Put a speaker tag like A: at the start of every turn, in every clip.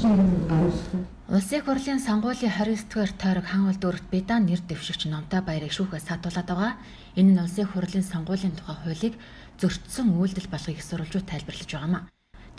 A: Гаргасан.
B: Улсын их хурлын сонгуулийн 29-р тойрог Хан уул дүүрэгт Бедан нэр дэвшигч Номтой Баярыг шүүхээс саатуулаад байгаа. Энэ нь Улсын их хурлын сонгуулийн тухай хуулийг зөрчсөн үйлдэл болохыг их сурвалжууд тайлбарлаж байгаа юм.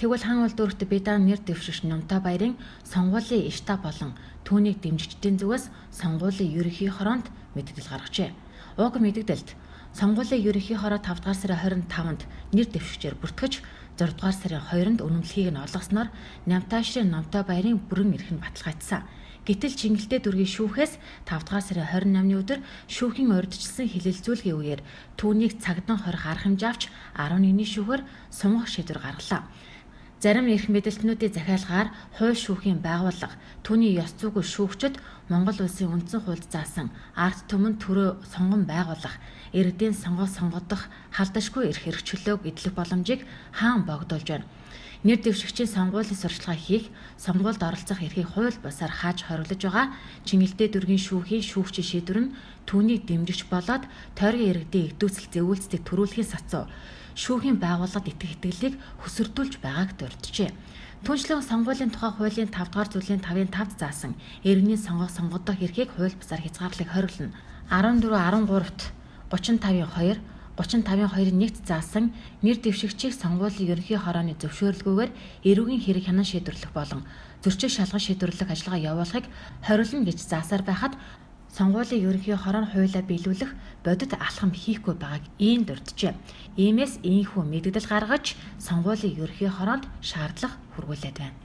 B: Тэгвэл Хан уул дүүрэгт Бедан нэр дэвшигч Номтой Баярын сонгуулийн штаб болон түүнийг дэмжигчдийн зүгээс сонгуулийн ерөнхий хороонд мэдэгдэл гаргажээ. Уг мэдэгдэлд сонгуулийн ерөнхий хороо 5 дугаар сарын 25-нд нэр дэвшигчээр бүртгэж 6 дугаар сарын 2-нд үнэмлэхийг нь олгосноор Намтаашрын Номтой Баярын бүрэн эрх нь баталгаажсан. Гэтэл Чингэлтэй дүүргийн шүүхээс 5 дугаар сарын 28-ны өдөр шүүхийн урьдчилсан хилэлцүүлгийн үеэр түүнийг цагдан хорих арга хэмжээ авч 11-ний шүүхээр сунгах шийдвэр гаргалаа. Зарим эрх мэдэлтнүүдийн захиалгаар хууль шүүхийн байгууллага түүний ёс зүйгүй шүүгчид Монгол Улсын үндсэн хуульд заасан ард түмэнд төрөө сонгон байгуулах, иргэдийн сонгох сонгодох халдашгүй эрх эрхчлөөг эдлэх боломжийг хаан богдуулж байна. Нэр дэвшигчийн сонгуулийн сурталчилгаа хийх, сонгуульд оролцох эрхийг хууль бусаар хааж хориглож байгаа Чингэлтэй дүүргийн шүүхийн шүүгчийн шийдвэр нь түүнийг дэмжигч болоод тойргийн иргэдийн эгдүүцэл зэвүүлцдийг төрүүлэхийн сацуу шүүхийн байгууллагад итгэх итгэлийг хөсөрдүүлж байгааг дурджээ. Түүнчлэн сонгуулийн тухай хуулийн 5 дугаар зүйлийн 5-ын 5-д заасан иргэний сонгох сонгодох эрхийг хууль бусаар хязгаарлахыг хориглоно. 14 13-т 35-ын 2 35-ын 2-ын 1-т заасан нэр дэвшигчийг сонгуулийн ерөнхий хорооны зөвшөөрлгүйгээр эрүүгийн хэрэг хянан шийдвэрлэх болон зөрчил шалган шийдвэрлэх ажиллагаа явуулахыг хориглоно гэж заасаар байхад сонгуулийн ерөнхий хороор хуулиа биелүүлэх бодит алхам хийхгүй байгааг ийм дурджээ. Иймээс ийнхүү мэдэгдэл гаргаж сонгуулийн ерөнхий хороонд шаардлага хүргүүлээд байна.